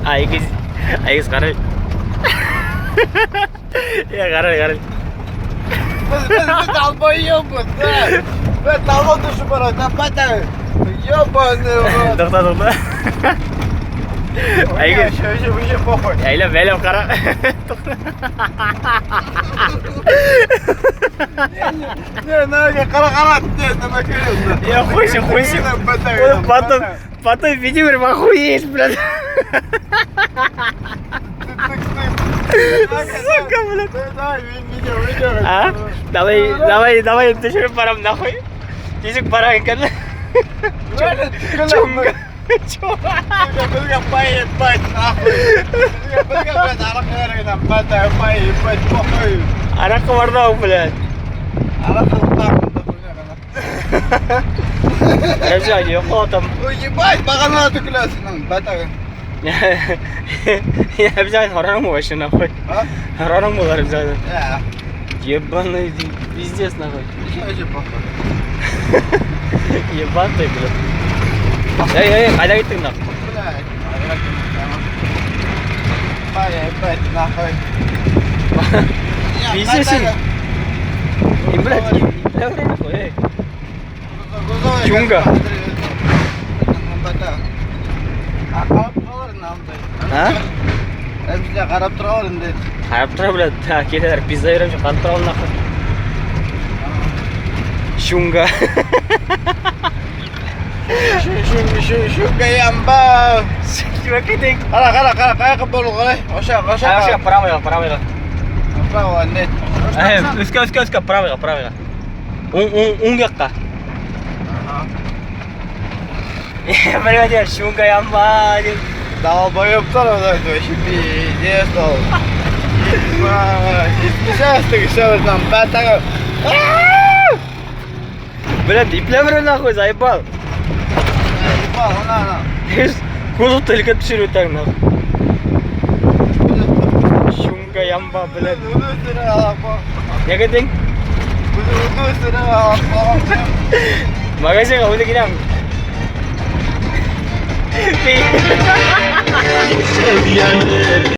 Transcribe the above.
Айгиз, Айгиз, ҡара. Йә, ҡара, ҡара. Беҙ долбоёбы, да. Беҙ талон төшөп бара, да, бата. Ёбаный в рот. Туҡта, туҡта. Айгиз. Вообще, вообще, вообще похуй. Әйләп, әйләп ҡара. Не, на, ҡара, ҡара, не, нәмә килә. Я хуйся, хуйся. Потом, потом видео, охуеешь, блядь. Сука, блядь. Давай, видео, видео. А? Давай, давай, давай, төшөрөп барам, нахуй. Нисек бара икән? Чунга. Чунга. Беҙгә поебать, нахуй. Беҙгә, блядь, араҡы кәрәк, бата, поебать, похуй. Араҡы бар ҙа, блядь. Араҡы там. Рәмзә, йоҡлап ятам. Ой, ебать, бағана төкөләсең, бата. Я обязательно һорармы вообще, нахуй? А? Һорармы улар обязательно? Я. Ебаный пиздец, нахуй. Вообще похуй. Ебан ты, блядь. Эй, эй, ҡайҙа киттең, нахуй? Блядь. Поебать, нахуй. Пиздец. И, блядь, нахуй, эй. Чунга. Ҡарап торалар инде. А? Беҙгә ҡарап торалар инде. Ҡарап тора, блядь, киләләр, пизда бирәм, ҡарап тора, нахуй. Чунга. Шунга ямба. Нимә китең? Ҡара, ҡара, ҡара, ҡаяҡҡа борол, ҡарай. Ошо, ошо. Ошо, правыйға, правыйға. Право, нет. Өҫкә, өҫкә, өҫкә, правыйға, правыйға. Уң, уң, уң яҡҡа. Блядь, чунга ямба. Долбоёбтар вообще пиздец. Сейчас там бата. Блядь, ипләп нахуй, заебал. Ебал, ана, ана. Кузовты һелкетеп төшөрөп үтәң, нахуй. Чунга ямба, блядь. Ни китең? Магазинға үҙе киләм.